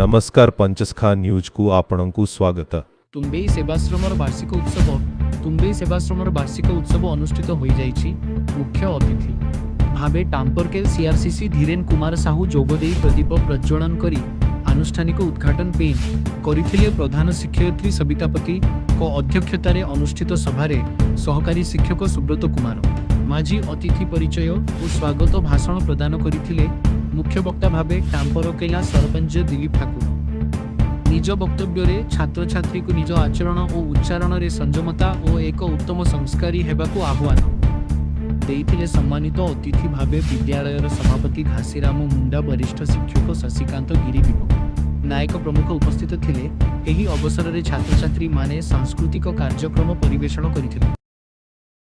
ନମସ୍କାର, ପଞ୍ଚସଖା ନ୍ୟୁଜକୁ ଆପଣଙ୍କୁ ସ୍ୱାଗତ। ତୁମ୍ବେଇ ସେବାଶ୍ରମର ବାର୍ଷିକ ଉତ୍ସବ ତୁମ୍ବେଇ ସେବାଶ୍ରମର ବାର୍ଷିକ ଉତ୍ସବ ଅନୁଷ୍ଠିତ ହୋଇଯାଇଛି। ମୁଖ୍ୟ ଅତିଥି ଭାବେ ଟାମ୍ପରକେଲ ସିଆରସିସି ଧୀରେନ କୁମାର ସାହୁ ଯୋଗଦେଇ ପ୍ରଦୀପ ପ୍ରଜ୍ୱଳନ କରି ଆନୁଷ୍ଠାନିକ ଉଦ୍ଘାଟନ ପେନ୍ କରିଥିଲେ। ପ୍ରଧାନ ଶିକ୍ଷୟିତ୍ରୀ ସବିତା ପତିଙ୍କ ଅଧ୍ୟକ୍ଷତାରେ ଅନୁଷ୍ଠିତ ସଭାରେ ସହକାରୀ ଶିକ୍ଷକ ସୁବ୍ରତ କୁମାର ମାଝୀ ଅତିଥି ପରିଚୟ ଓ ସ୍ୱାଗତ ଭାଷଣ ପ୍ରଦାନ କରିଥିଲେ। ମୁଖ୍ୟ ବକ୍ତା ଭାବେ ଟାମ୍ପରକେଲା ସରପଞ୍ଚ ଦିଲୀପ ଠାକୁର ନିଜ ବକ୍ତବ୍ୟରେ ଛାତ୍ରଛାତ୍ରୀକୁ ନିଜ ଆଚରଣ ଓ ଉଚ୍ଚାରଣରେ ସଂଯମତା ଓ ଏକ ଉତ୍ତମ ସଂସ୍କାରୀ ହେବାକୁ ଆହ୍ୱାନ ଦେଇଥିଲେ। ସମ୍ମାନିତ ଅତିଥି ଭାବେ ବିଦ୍ୟାଳୟର ସଭାପତି ଘାସିରାମ ମୁଣ୍ଡା, ବରିଷ୍ଠ ଶିକ୍ଷକ ଶଶିକାନ୍ତ ଗିରି, ଦୀପକ ନାୟକ ପ୍ରମୁଖ ଉପସ୍ଥିତ ଥିଲେ। ଏହି ଅବସରରେ ଛାତ୍ରଛାତ୍ରୀମାନେ ସାଂସ୍କୃତିକ କାର୍ଯ୍ୟକ୍ରମ ପରିବେଷଣ କରିଥିଲେ।